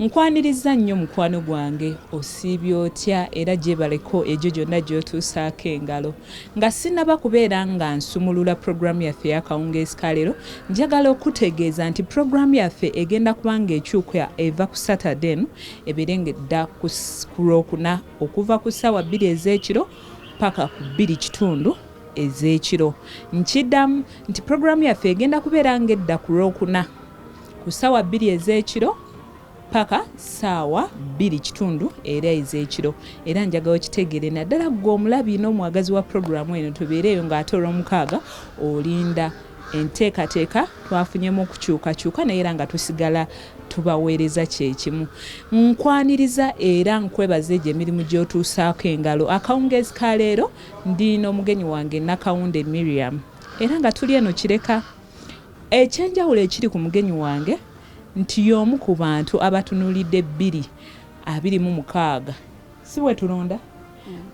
Nkwaniriza nnyo mukwano gwange, osiibye otya era gyebaleko egyo gyonna gy'otuusaako engalo. Nga sinnaba kubeera nga nsumulula pulogulaamu yaffe ey'akawungeezi ka leero, njagala okutegeeza nti pulogulaamu yaffe egenda kuba ng'ekyuka eva ku Saturday eno ebeere ng'edda ku Lwokuna okuva ku ssaawa 2 ez'ekiro paka ku 2:15 ez'ekiro. Nkiddamu nti pulogulaamu yaffe egenda kubeera ng'edda ku Lwokuna ku ssaawa 2 ez'ekiro paka ssaawa 2:15 era ez'ekiro. Era njagala okitegeere naddala ggwe omulabi n'omwagazi wa pulogulaamu eno, tubeereeyo ng'ate Olwomukaaga olinda enteekateeka. Twafunyemu okukyukakyuka naye era nga tusigala tubaweereza kyekimu. Nkwaniriza era nkwebaza egyo emirimu gy'otuusaako engalo. Akawungeezi ka leero ndi n'omugenyi wange Nakawunde Miriam era nga tuli eno Kireka. Ekyenjawulo ekiri ku mugenyi wange nti y'omu ku bantu abatunuulidde 2026, si bwe tulonda,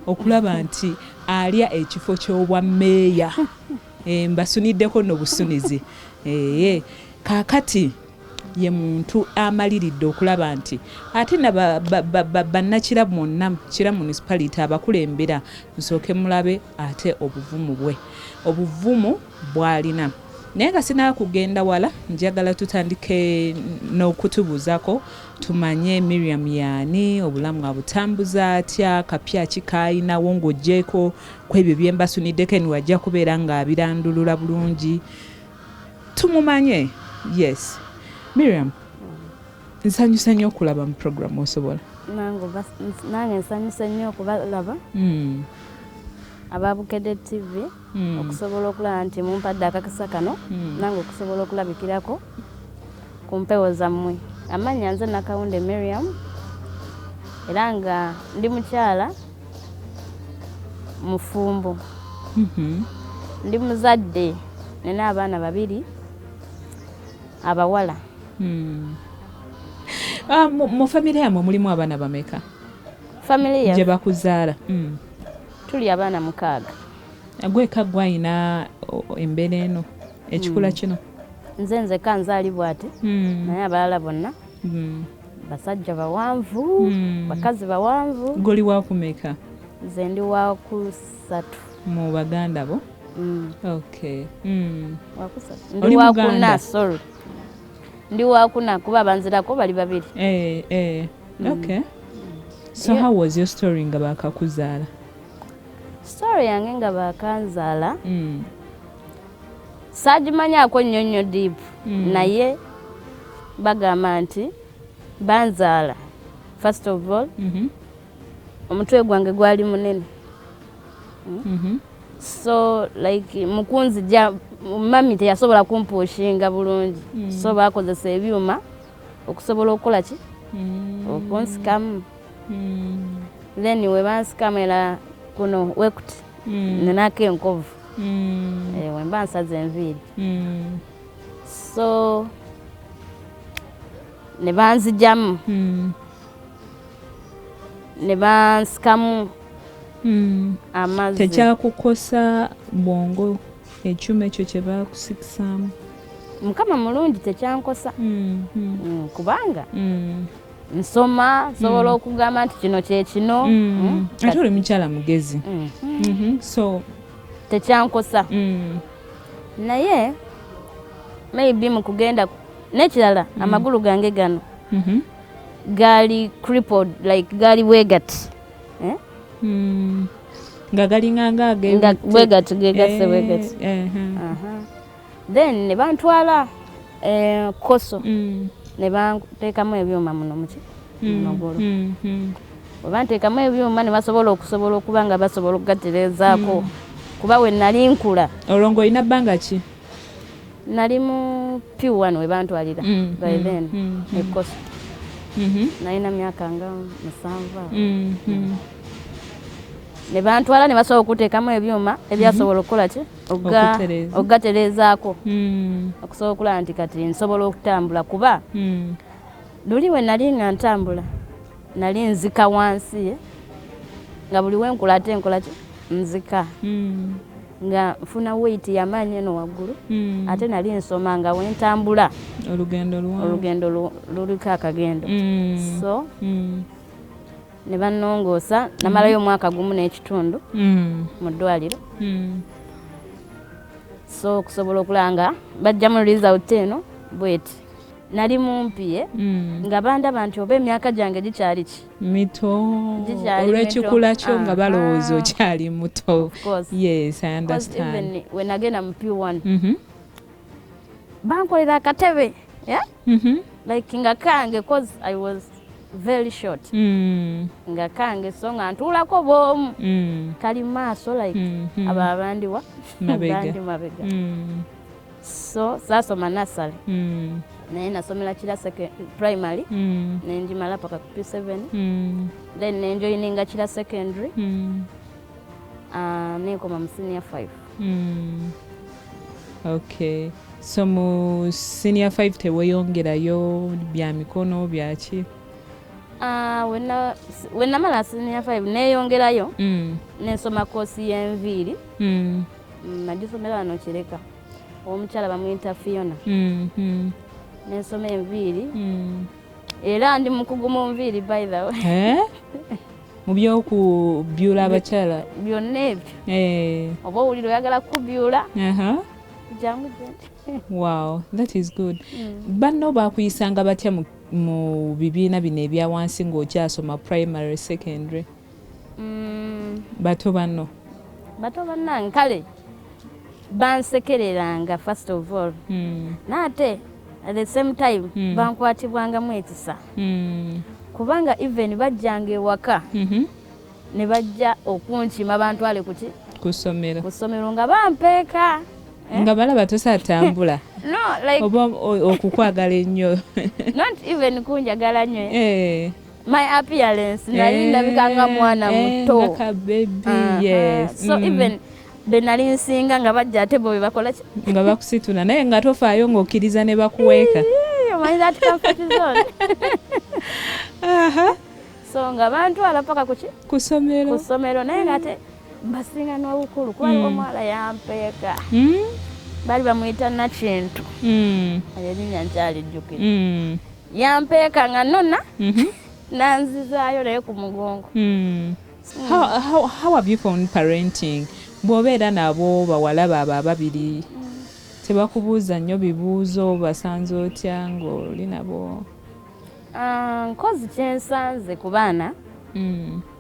okulaba nti alya ekifo ky'obwa mmeeya. Mbasuniddeko nno busunizi. Kaakati ye muntu amaliridde okulaba nti ate na bannakira mwonna Kira Municipality abakulembera. Nsooke mulabe ate obuvumu bwe, obuvumu bw'alina. Naye nga sinaba kugenda wala, njagala tutandike n'okutubuuzako tumanye Miriam yaani, obulamu abutambuza atya, kapya ki k'ayinawo ng'oggyeeko ku ebyo bye mbasuniddeko. Anyway, ajja kubeera ng'abirandulula bulungi tumumanye. Yes, Miriam, nsanyuse nnyo okulaba mu program Osobola. Nange nsanyuse nnyo okubalaba aba Bukedde TV, okusobola okulaba nti mumpadde akakisa kano nange okusobola okulabikirako ku mpewo zammwe. Amannya nze Nakawunde Miriam era nga ndi mukyala mufumbo. Ndi muzadde, nina abaana babiri abawala. Ah, mu famire yammwe mulimu abaana bameka? Famire gye bakuzaala? Tuli abaana mukaaga. Gweka gwayina embeera eno, ekikula kino? Nze nzekka nzaalibwa ati, naye abalala bonna basajja bawanvu, bakazi bawanvu. Goli wakumeka? Nze ndi wakusatu. Mu baganda bo? Okay. Wakusatu. Oli Ndi wakuna. Muganda? Sorry, ndi wakuna kuba abanzirako bali babiri. Eh. Okay. So how was your story nga bakakuzaala? Story yange nga bakanzaala, saagimanyaako nnyo nnyo deep, naye bagamba nti banzaala, first of all, omutwe gwange gwali munene. So like mukunzija mami teyasobola kumpushinga bulungi, so bakozesa ebyuma okusobola okukola ki? Okunsikamu. Then we bansikamu era kuno wekuti ninako enkovu. Wemba nsaze enviiri, so ne banzijamu ne bansikamu amazzi. Tekyakukosa bwongo ekyuma ekyo kye bakusikisaamu? Mukama mulungi, tekyankosa. Kubanga nsoma, nsobola okugamba nti kino kyekino. Ate oli mukyala mugezi. So Tekyankosa. Naye maybe mu kugenda n'ekirala, amagulu gange gano gaali crippled, like gaali bwegati, eh? Nga galinga nga bwegati gegase bwegati. Aha. Then ne bantwala koso ne banteekamu ebyuma muno muki munogolo. Bwe banteekamu ebyuma ne basobola okusobola okuba nga basobola okugatereezaako, kuba we nali nkula. Olwo ng'olina bbanga ki? Nali mu P1 we bantwalira. By then ekoso nalina myaka nga 7 awo. Ne bantwala ne basobola okuteekamu ebyuma ebyasobola okukola ki? Okutereeza. Okugatereezaako okusobola okulaba nti kati nsobola okutambula, kuba luli we nali nga ntambula nali nzika wansi, eh? Nga buli wenkula ate nkola ki? Nzika. Nga nfuna weight yamaanyi eno waggulu. Ate nali nsoma nga wentambula olugendo luwanvu. Olugendo luliko akagendo. So ne bannongoosa, namalayo omwaka gumu n'ekitundu mu ddwaliro. So okusobola okulaba nga bajjamu result eno bweti, nali mumpiye nga bandaba nti oba emyaka gyange gikyali ki? Mito. Gikyali Olw'ekikula mito. Kyo nga balowooza okyali muto. Of course. Yes, I Because understand. Even when nagenda mu P1, bankolera akatebe, yeah? Like nga kange, 'cause I was very short. Nga kange, so nga ntuulako bw'omu. Kali maaso, like abo abandiwa Mabega. bandi mabega. So saasoma nursery, naye nasomera Kira Primary, nenjimala paka ku P7. Then nenjoininga Kira Secondary, nenkoma mu senior 5. Okay, so mu senior 5 teweyongerayo bya mikono byaki? Ah, wenamala senior 5 neyongerayo, nensoma koosi y'enviiri. Nagisomera wano Kireka, omukyala bamuyita Fiona. Nensoma enviiri. Era ndi mukugu mu nviiri, by the way. Eh? Mu byokubyula abakyala? Byonna ebyo. Eh. Oba owulira oyagala kubyula, jangu gyendi. Wow, that is good. Banno bakuyisanga batya mu bibiina bino ebya wansi ng'okyasoma primary, secondary? Bato banno. Bato bannange kale bansekereranga first of all, naate at the same time bankwatibwangamu ekisa, kubanga even bajjanga ewaka ne bajja okunkima bantwale kuki? Ku ssomero. Ku ssomero, nga bampeeka. Eh? Nga balaba tosaatambula? No, like Oba okukwagala ennyo? Not even kunjagala nnyo. Eh. My appearance, nali ndabika nga mwana muto. Nga ka baby. Yes. So even be nali nsinga nga bajja, ate bo bebakola ki? Nga bakusitula, naye nga tofaayo, ng'okkiriza ne bakuweeka. Omanyi that comfort zone. So nga bantwala paka kuki? Ku ssomero. Ku ssomero, naye nga ate mbasinga n'obukulu, kuba omuwala yampeeka, baali bamuyita Nakintu. Erinnya nkyalijjukira. Yampeeka nga nona nanzizaayo naye ku mugongo. How have you found parenting? Bw'obeera nabo bawala baabo ababiri, tebakubuuza nnyo bibuuzo, basanze otya ng'oli nabo? Ah, nkozi kyensanze ku baana,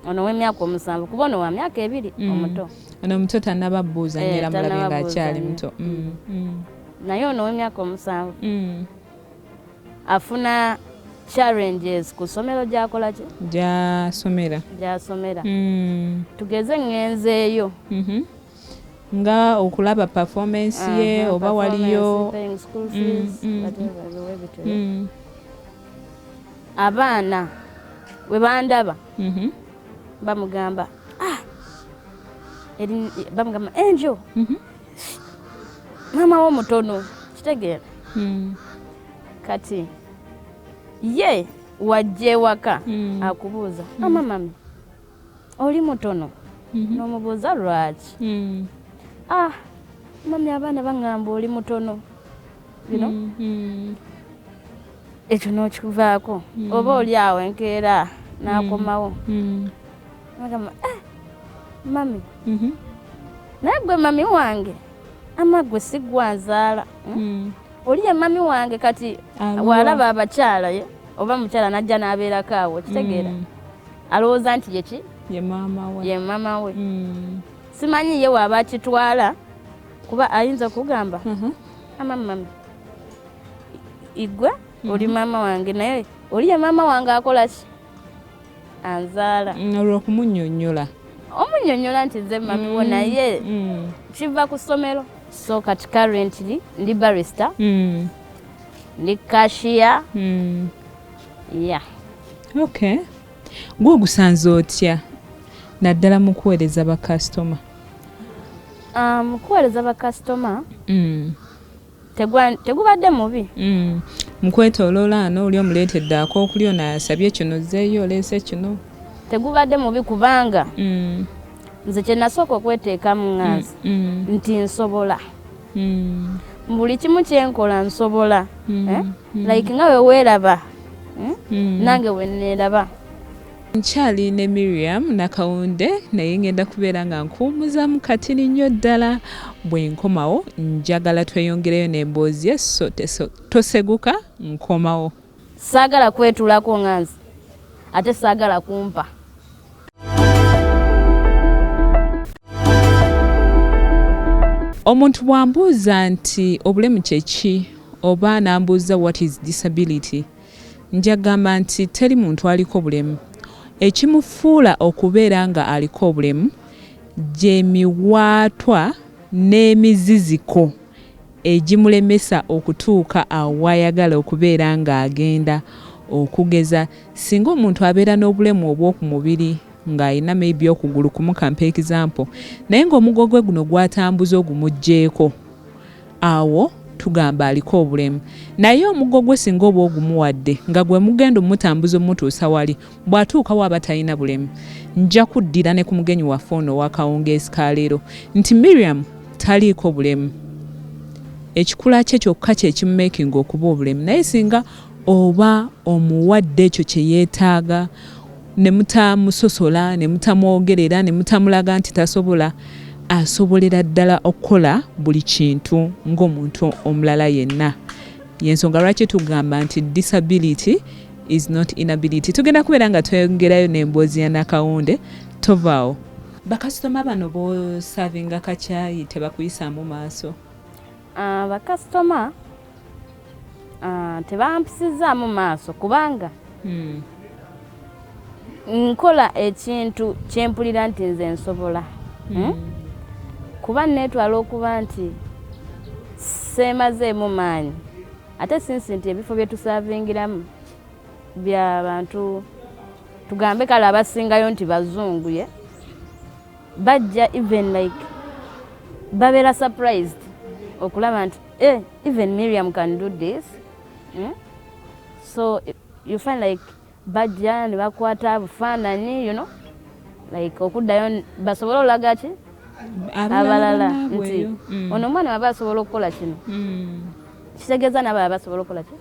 ono w'emyaka 7, kuba ono wa myaka 2 omuto. Ono omuto tannaba buuza nnyo, Eh, era mulabe tannaba ng'akyali buuza muto. Naye ono w'emyaka 7 afuna challenges ku ssomero gy'akola ki? Gyasomera. Gy'asomera. Tugeze ŋŋenzeeyo. Nga okulaba performance ye, oba waliyo performance, paying school fees, whatever, bwe bityo. Abaana bwe bandaba, bamugamba, "Ah," bamugamba enjo, "Maama wo mutono," kitegeera? Kati ye wajja ewaka, akubuuza, "Ama mami, oli mutono?" N'omubuuza lwaki? "Ah, mami, abaana baŋŋamba oli mutono." Ekyo n'okivaako, oba oli awo enkeera n'akomawo, agamba, "Eh, mami, naye gwe mami wange, ama gwe si gwanzaala, Oli ye mami wange." Kati Alwa. walaba abakyala ye oba mukyala najja n'abeerako awo, kitegeera? Alowooza nti yeki? Ye maama we. Ye mama we. Simanyi ye waaba akitwala, kuba ayinza okugamba, "Ama mami, igwe oli maama wange, naye oli ye maama wange akola ki? Anzaala." Olw'okumunnyonnyola. Omunnyonnyola nti nze mami wo, naye kiva ku ssomero. So kati currently ndi barista, ndi cashier. Yeah. Okay, gwe ogusanze otya naddala mu kuweereza bakasitoma? Kuweereza bakasitoma tegubadde mubi. Mu kwetooloola ano oli omuleetedde akookulya, ono asabye kino, ozzeeyo oleese kino. Tegubadde mubi kubanga Nze kyenasooka okweteekamu nganze nti nsobola buli kimu kyenkola, nsobola, eh? Like nga weweeraba, Nange weneeraba. Nkyali ne Miriam Nakawunde, naye ngenda kubeera nga nkuwummuzamu katini nnyo ddala. Bwe nkomawo njagala tweyongereyo n'emboozi ye, so toseguka, nkomawo. Saagala kwetulako nga nze, ate saagala kumpa. Omuntu bw'ambuuza nti obulemu kye ki, oba n'ambuuza what is disability, njagamba nti teri muntu aliko bulemu. Ekimufuula okubeera nga aliko obulemu gy'emiwaatwa n'emiziziko egimulemesa okutuuka awo w'ayagala okubeera ng'agenda. Okugeza, singa omuntu abeera n'obulemu obw'oku mubiri ng'alina maybe okugulu kumu, kampe example, naye ng'omugo gwe guno gw'atambuza ogumuggyeeko, awo tugamba aliko obulemu. Naye omugo gwe singa oba ogumuwadde nga gwe mugenda omutambuza omutuusa wali, bw'atuukawo aba talina bulemu. Nja kuddira ne ku mugenyi waffe ono ow'akawungeezi ka leero nti Miriam taliiko bulemu, ekikula kye kyokka kye kimumakinga okuba obulemu. Naye singa oba omuwadde ekyo kye yeetaaga, ne mutamusosola, ne mutamwogerera, ne mutamulaga nti tasobola, asobolera ddala okukola buli kintu ng'omuntu omulala yenna. Yensonga lwaki tugamba nti disability is not inability. Tugenda kubeera nga tweyongerayo n'emboozi ya Nakawunde, tovaawo. Bakasitoma bano b'osavinga kacyayi tebakuyisaamu maaso? Bakasitoma tebampisizaamu maaso kubanga nkola ekintu kyempulira nti nze nsobola, Kuba neetwala okuba nti seemazeemu maanyi, ate since nti ebifo bye tusavingiramu bya bantu, tugambe kale abasingayo nti bazungu, ye bajja even like babeera surprised okulaba nti, eh, even Miriam can do this, So you find like bajja ne bakwata bufaananyi, like okuddayo basobole olaga ki abalala nti ono omwana waba asobola okukola kino, kitegeeza n'abalala basobola okukola ki,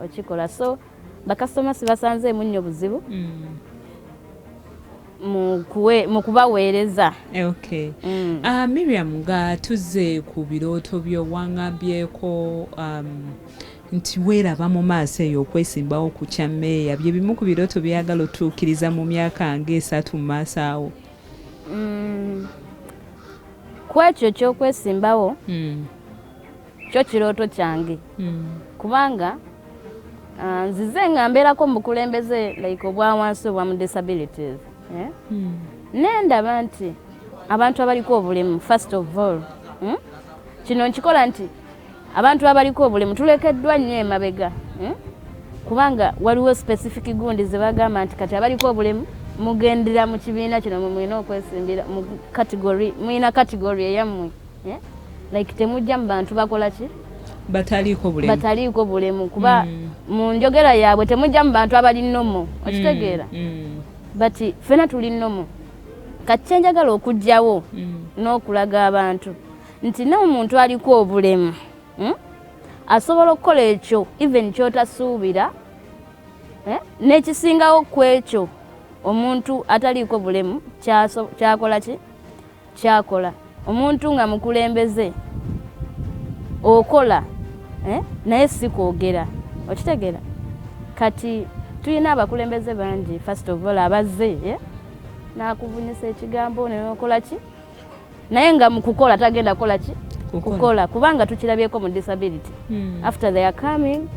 okikola. So bakasitoma sibasanzeemu nnyo buzibu mu kubaweereza. Okay. Miriam, nga tuzze ku birooto byo, wangambyeko nti weeraba mu maaso eyo okwesimbawo ku kya mmeeya. Bye bimu ku birooto byeyagala otuukiriza mu myaka ng'esatu mu maaso awo? Ku ekyo ekyokwesimbawo, kyo kirooto kyange, kubanga nzize nga mbeerako mu bukulembeze like obwa wansi obwa mu disabilities, eh? Nendaba nti abantu abaliko obulemu, first of all, Kino nkikola nti abantu abaliko obulemu tulekeddwa nnyo emabega, Kubanga waliwo specific gundi ze bagamba nti kati abaliko obulemu mugendera mu kibiina kino, mwe mulina okwesimbira mu category, mulina category eyammwe, eh? Like temujja mu bantu bakola ki? Bataliiko bulemu. Bataliiko bulemu, kuba mu njogera yaabwe temujja mu bantu abali normal, okitegeera? But ffena tuli normal. Kati kyenjagala okugjawo n'okulaga abantu nti n'omuntu aliko obulemu, Asobola okukola ekyo even kyotasuubira, eh? N'ekisingawo ku ekyo omuntu ataliiko bulemu kyakola ki, kyakola. Omuntu nga mukulembeze okola, eh? Naye si kwogera, okitegeera? Kati tulina abakulembeze bangi, first of all abazze, eh? N'akuvunyisa ekigambo neokola ki, naye nga mu kukola tagenda kukola ki, kukola, kubanga tukirabyeko mu disability. After they are coming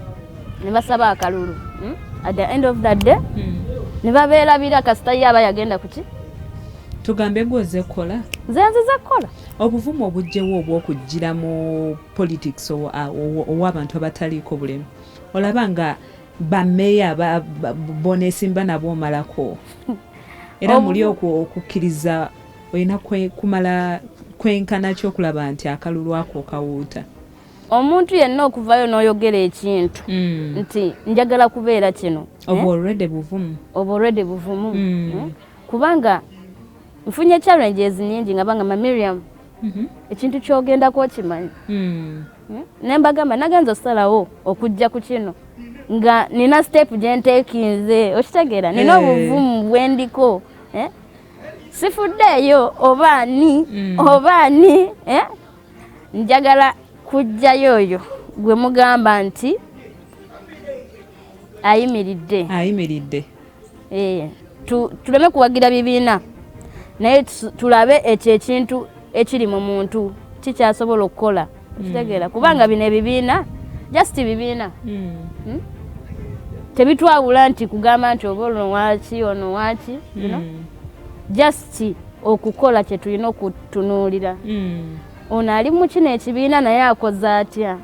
ne basaba akalulu, At the end of the day ne babeerabira, kasita ye aba yagenda kuki. Tugambe gwoze kukola? Nze nzize kukola. Obuvumu obugyewo obw'okugira mu politics ow'abantu abataliiko bulemu, olaba nga bameeya boneesimba nabo omalako, era muli okukkiriza olina kumala kwenkana ki okulaba nti akalulu ako kawuuta? Omuntu yenna okuvayo n'oyogera ekintu nti njagala kubeera kino, oba already buvumu. Oba already buvumu, Kubanga Nfunye challenges nyingi nga bangamba, "Miriam, ekintu kyogendako okimanyi?" Ne mbagamba nagenza osalawo okujja ku kino nga nina step gye nteekinze, okitegeera? Nina obuvumu bwendiko, eh? Sifuddeeyo oba ani oba ani, eh? Njagala kujjayo oyo gwe mugamba nti ayimiridde. Ayimiridde. Tuleme kuwagira bibiina, naye tulabe ekyo ekintu ekiri mu muntu kikyasobola okukola, okitegeera? Kubanga bino ebibiina just bibiina. Tebitwawula nti kugamba nti oba ono waki, ono waki. Just okukola kye tulina okutunuulira. Ono ali mu kino ekibiina naye akoze atya?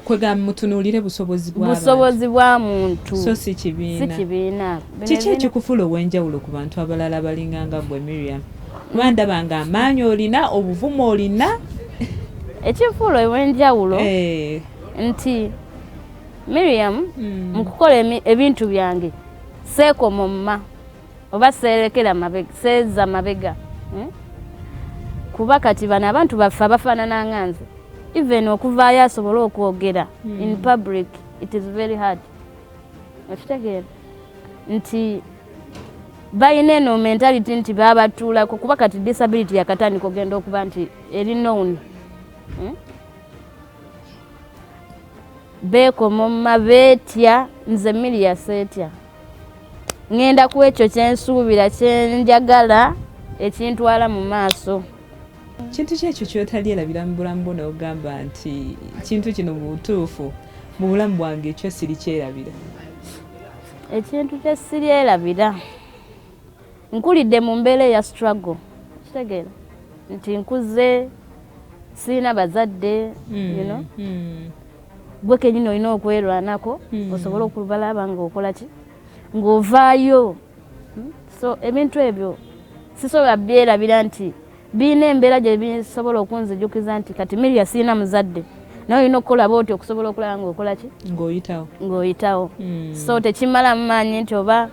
Kwegamba mutunuulire busobozi bw'abantu. Busobozi bwa muntu. So si si kibiina. Kibiina. Bino Kiki ebibiina- ekikufuula ow'enjawulo ku bantu abalala balinga nga gwe, Miriam? Kuba ndaba nga amaanyi olina, obuvumu olina. Ekinfuula ow'enjawulo nti Miriam mu kukola ebintu byange seekomomma oba seerekera mabega, seeza mabega, Kuba kati bano abantu baffe abafaanana nga nze, even okuvaayo asobole okwogera in public, it is very hard, okitegeera nti balina eno mentality nti babatuulako, kuba kati disability yakatandika ogenda okuba nti eri known, Beekomomma, beetya. Nze Miria seetya, ŋŋenda ku ekyo kyensuubira, kyenjagala, ekintwala mu maaso. Kintu ki ekyo kyotalyerabira mu bulamu bwo n'ogamba nti kintu kino mu butuufu mu bulamu bwange ekyo sirikyerabira? Ekintu kyesiryerabira, nkulidde mu mbeera eya struggle, kitegeera nti nkuze sirina bazadde, gwe kenyini olina okwerwanako osobole okubalaba ng'okola ki, ng'ovaayo. So ebintu ebyo sisobola byerabira nti birina embeera gye bisobola okunzijukiza nti kati Miria sirina muzadde, naye olina okukola bwoti okusobola okulaba ng'okola ki, ng'oyitawo. Ng'oyitawo. So tekimala mumaanyi nti oba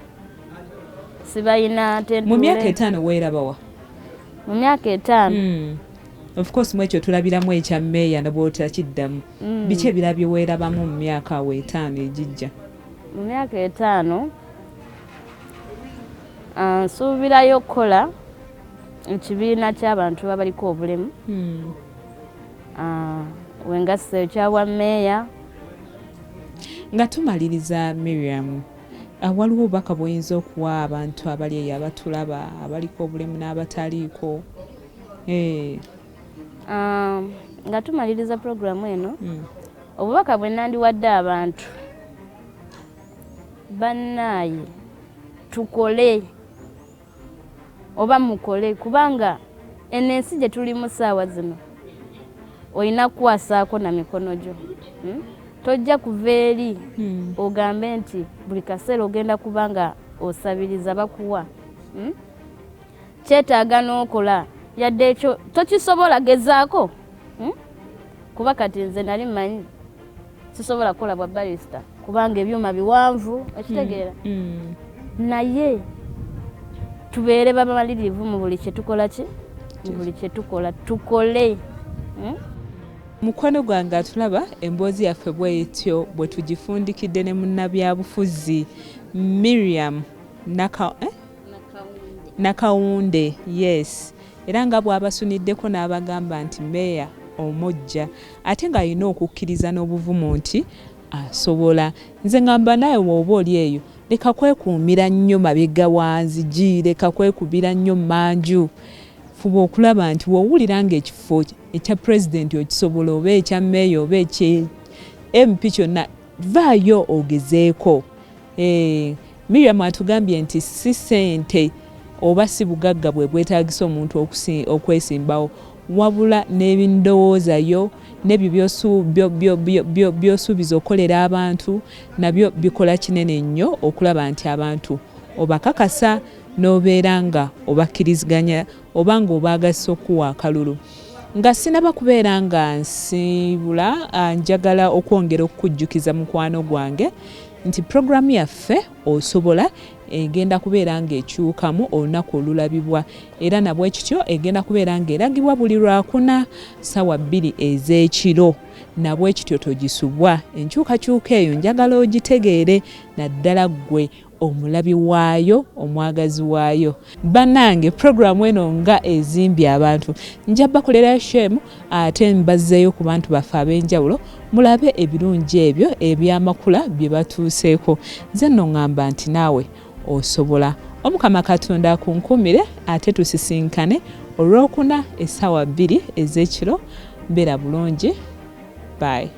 sibayina. Mu myaka 5 weerabawa? Mu myaka 5? Of course mu ekyo tulabiramu ekya meeya nobwotakiddamu. Biki ebirala bye weerabamu mu myaka awo 5 egijja? Mu myaka 5, nsuubirayo okukola ekibiina ky'abantu abaliko obulemu. Wengasse ekyabwa meeya. Nga tumaliriza, Miriam, waliwo obubaka bw'oyinza okuwa abantu abali eyo abatulaba abaliko obulemu n'abataliiko? Nga tumaliriza puroguramu eno, obubaka bwe nandiwadde abantu bannaaye, tukole oba mukole, kubanga eno ensi gye tulimu saawa zino olina kukwasaako na mikono gyo, Tojja kuva eri ogambe nti buli kaseera ogenda kuba nga osabiriza bakuwa, Kyetaaga n'okola, yadde ekyo tokisobola, gezaako, Kuba kati nze nali mmanyi sisobola kukola bwa barista kubanga ebyuma biwanvu, okitegeera? Naye tubeere bamalirivu mu buli kyetukola ki, mu buli kyetukola tukole, Mukwano gwange atulaba, emboozi yaffe bwetyo bwe tugifundikidde ne munnabyabufuzi Miriam eh? Nakawunde. Yes, era nga bw'abasuniddeko n'abagamba nti meeya omujja ate ng'alina okukkiriza n'obuvumu nti asobola. Nze ngamba naawe bw'oba oli eyo, leka kwekuumira nnyo mabega wa nzigi, leka kwekubira nnyo mmanju. Fuba okulaba nti w'owulira ng'ekifo ekya pulezidenti okisobola, oba ekya meeya, oba ekya MP kyonna, vaayo ogezeeko. Miriam atugambye nti si ssente oba si bugagga bwe bwetaagisa omuntu okwesimbawo, wabula n'ebindowoozayo n'ebyo by'osuubiza okukolera abantu nabyo bikola kinene nnyo okulaba nti abantu obakakasa n'obeera nga obakkiriziganya oba nga obaagazisa okuwa akalulu. Nga sinaba kubeera nga nsiibula, njagala okwongera okukujjukiza mukwano gwange nti puroguramu yaffe Osobola Egenda kubeera ng'ekyukamu olunaku olulabibwa era nabwekityo egenda kubeera ng'eragibwa buli Lwakuna ssaawa 2 ez'ekiro. Nabwekityo togisubwa. Enkyukakyuka eyo njagala ogitegeere naddala ggwe omulabi waayo, omwagazi waayo. Bannange puroguramu eno nga ezimbye abantu. Nja bakolerayo shemu ate mbazzeeyo ku bantu baffe ab'enjawulo mulabe ebirungi ebyo ebyamakula bye batuuseeko. Nze nno ŋŋamba nti naawe osobola. Omukama Katonda akunkuumire ate tusisinkane Olwokuna essaawa 2 ez'ekiro. Mbeera bulungi. Bye.